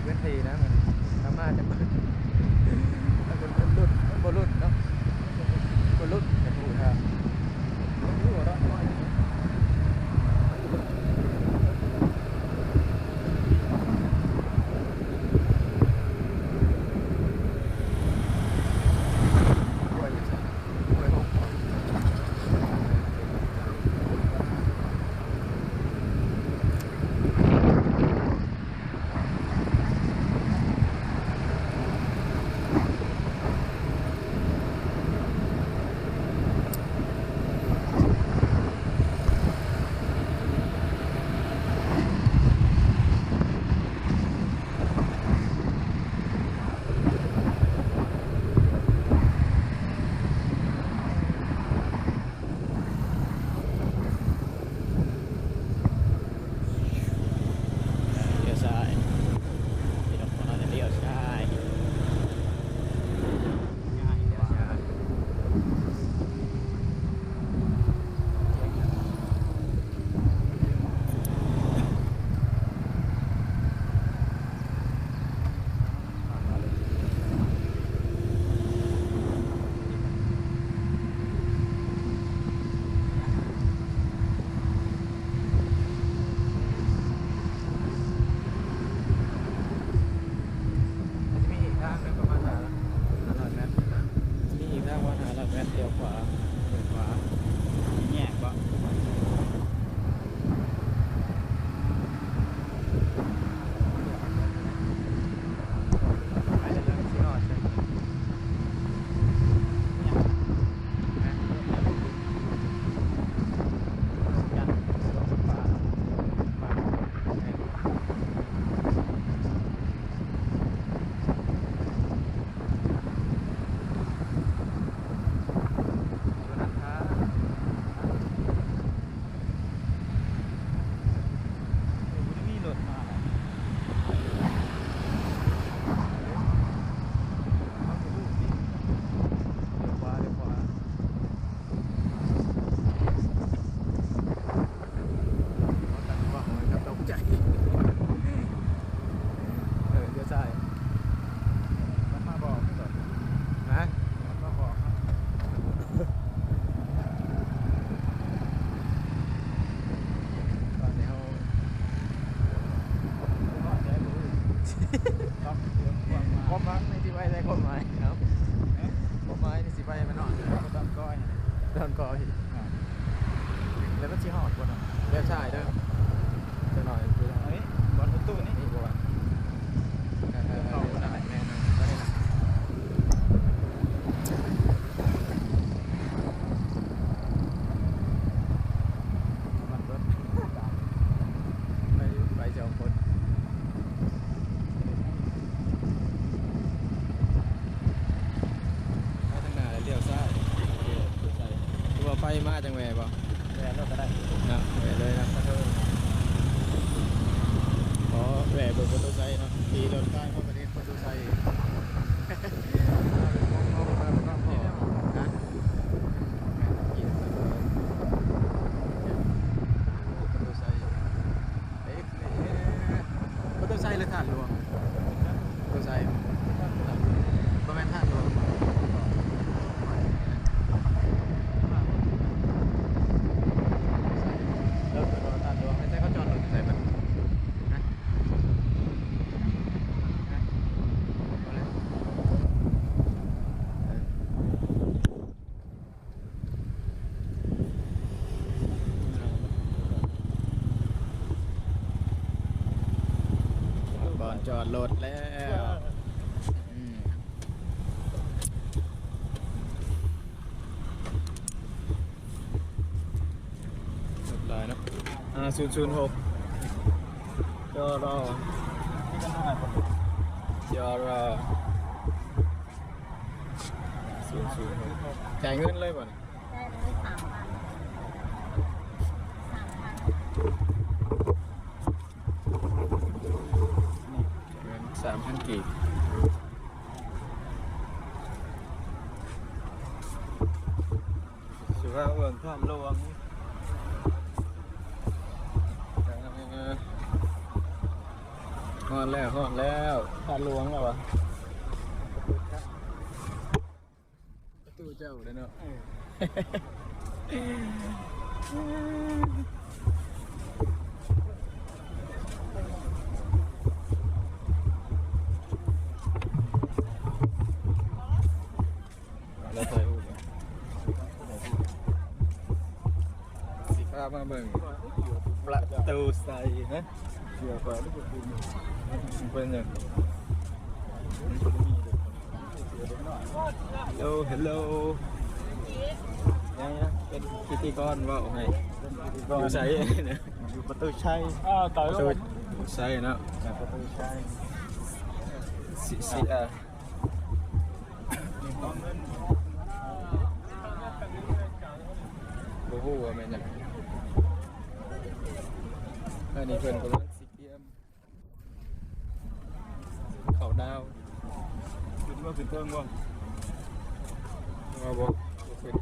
ເວທີນະ ມັນທຳມາຈະເປີດ ມັນເປັນລຸ້ນ ມັນບໍ່ລຸ້ນເນາະ ບໍ່ລຸ້ນກະຖືວ່າ ລ້ຽວຊ້າຍ ພີ່ນ້ອງ ພວກເຮົາຈະລ້ຽວຊ້າຍ ມັນຈະມີອີກທາງໜຶ່ງປະມານຫ້າຮ້ອຍແມັດ ມີອີກທາງປະມານຫ້າຮ້ອຍແມັດ ລ້ຽວຂວາ ລ້ຽວຂວາ ແຍກບໍ່? ເອີ ລ້ຽວຊ້າຍ ມັນມາບອກ ຮະ? ຄວາມໝາຍນີ້ຊິໄວ້ໃສ່ຄວາມໝາຍເນາະ ຄວາມໝາຍນີ້ຊິໄວ້ໃຫ້ມັນຮອດ ດອນກ້ອຍ ດອນກ້ອຍ ແລ້ວມັນຊິຮອດບໍ່ເນາະ? ລ້ຽວຊ້າຍເດີ ຈັກໜ້ອຍຄື ເອີຍ ບ່ອນປະຕູນີ້ ນີ້ບໍ່ວະ? ເອີ ເອີ ເອີ ເອີ ນັ້ນແຫຼະ ແມ່ນ ຕອນນີ້ນະ ໄປ ໄປສອງຄົນ ໄປທາງໜ້າ ລ້ຽວຊ້າຍ ລ້ຽວຊ້າຍ ຫຼືວ່າໄປມາຈັ່ງແວ່ບໍ່? ແວ່ໂລດກະໄດ້ ນະ ແວ່ເລີຍນະ ເອີ ຂໍແວ່ເບິ່ງປະຕູໄຊເນາະ ຂີ່ລົດຜ່ານມາປະເທດປະຕູໄຊ ປະຕູໄຊ ເອີ ປະຕູໄຊ ຫຼື ທາດຫຼວງ? ປະຕູໄຊ ບໍ່ແມ່ນທາດຫຼວງ ທາດຫຼວງ ໃສເຂົາຈອດລົດໃສບັດ ບ່ອນຈອດລົດແລ້ວ ອືມ ລົດຫຼາຍເນາະ ຫ້າສູນສູນຫົກ ຈອ ຈອ ສູນສູນຫົກ ຈ່າຍເງິນເລີຍບໍ່ນີ້? ໄດ້ເລີຍ ສາມພັນ ສາມພັນ ເງິນສາມພັນກີບ ສຸພາບເບິ່ງຖ້ຳຫຼວງ. ເອີ ຮອດແລ້ວ ຮອດແລ້ວ ທາດຫຼວງແລ້ວຫວາ ປະຕູເຈົ້າເດ້ເນາະ ເອີ ແລ້ວຖ່າຍຮູບ ຊິພາມາເບິ່ງປະຕູໄຊ ຮະ ເປັນຫຍັງ? ເຮລໂລ ເຮລໂລ ຍັງ ຍັງ ເປັນພິທີກອນເວົ້າໃຫ້ ຢູ່ໃສ? ຢູ່ປະຕູໄຊ ປະຕູໄຊເນາະ ປະຕູໄຊ ຊິ ຊິ ເອີ ບໍ່ຮູ້ວ່າແມ່ນຫຍັງ ອັນນີ້ເພິ່ນກຳລັງຊິກຽມເຂົ້າດາວ ຂຶ້ນບໍ່ ຂຶ້ນເທິງບໍ່? ເອົາບໍ່? ບໍ່ຂຶ້ນ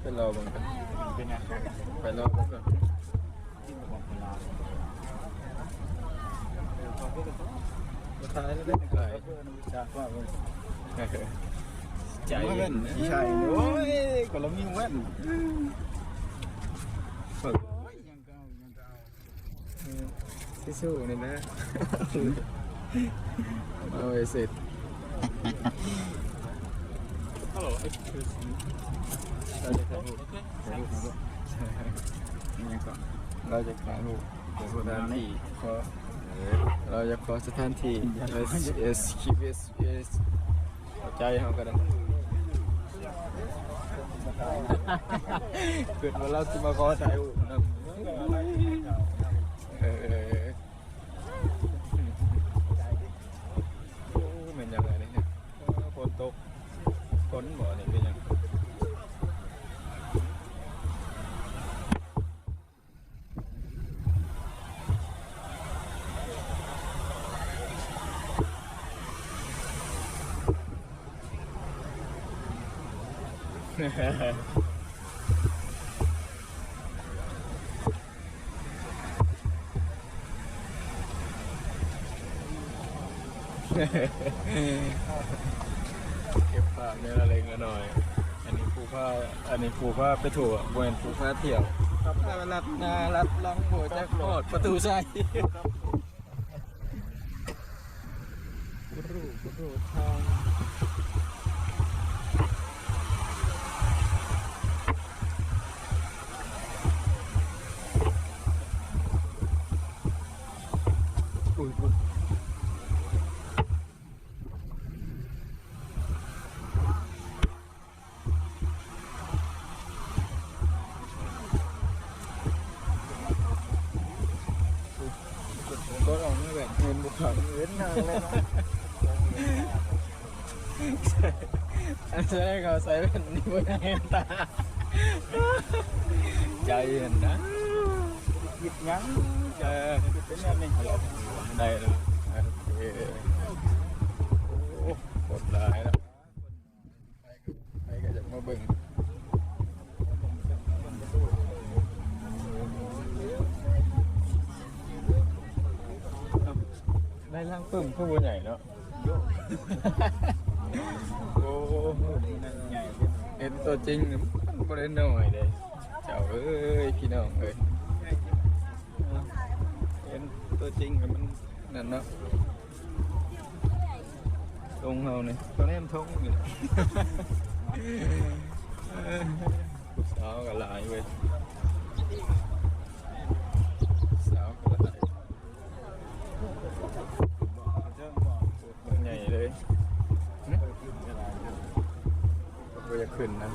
ໄປລໍເບິ່ງກັນ ເປັນຫຍັງ? ໄປລໍເບິ່ງກັນ ບໍ່ຂາຍແລ້ວ ຂາຍ ໃຈເຢັນ ໃຊ່ ໂອ້ຍ ກໍລະມີແວ່ນ ເອີ ຊິສູ້ນີ້ນະ ເອົາໃຫ້ເສັດ Hello, excuse me. ອີ່ຫຍັງເກາະ? ລາວຈະຖ່າຍຮູບສະຖານທີ່ ຂໍ ລາວຈະຂໍສະຖານທີ່ Yes, yes, yes, yes. ເຂົ້າໃຈເຮົາກໍໄດ້ ຄິດວ່າລາວຊິມາຂໍຖ່າຍຮູບນຳ ເອີ ໂອ້ ແມ່ນຫຍັງອັນນີ້ ເອີ ຝົນຕົກ ຝົນບໍ່ ນີ້ເປັນຫຍັງ? ເກັບພາບແນວລະເລັກລະນ້ອຍ ອັນນີ້ຜູ້ພາ ອັນນີ້ຜູ້ພາໄປທົ່ວ ບໍ່ແມ່ນຜູ້ພາທ່ຽວ ຂັບມາລັດໜ້າລັດຫຼັງ ບໍ່ຈັກຮອດປະຕູໄຊ ບໍ່ຮູ້ ບໍ່ຮູ້ທາງ ອຸ້ຍ ອຸ້ຍ. ກໍອອກມາແບບເຫັນບໍ່ເຫັນນາງແລ້ວເນາະ ອັນແສດງເຂົາໃສ່ແວ່ນນີ້ບໍ່ຢາກເຫັນຕາ ໃຈຫັ້ນນະ ຄິດຫຍັງ ເອີ ເປັນແນວນີ້ ໄດ້ແລ້ວ ໂອເຄ ໂອ້ ຄົນຫຼາຍເນາະ. ໃຜກໍຢາກມາເບິ່ງ ໄດ້ລ່າງປຶ້ມຄືບໍ່ໃຫຍ່ເນາະ ໂອ້ ເຫັນຕົວຈິງມັນບໍ່ໄດ້ນ້ອຍເດ້ ເຈົ້າເອີຍ ພີ່ນ້ອງເອີຍ ເຫັນຕົວຈິງມັນນັ້ນເນາະ. ທົງເຮົານີ້ ຕ້ອງແນມທົງນີ້ ຜູ້ສາວກໍຫຼາຍເວີຍ ສາວກໍຫຼາຍ ໃຫຍ່ເລີຍ ບໍ່ຢາກຂຶ້ນນະ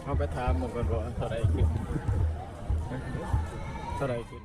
ເຮົາໄປຖາມໝູ່ກ່ອນວ່າເທົ່າໃດຂຶ້ນ ເທົ່າໃດຂຶ້ນ.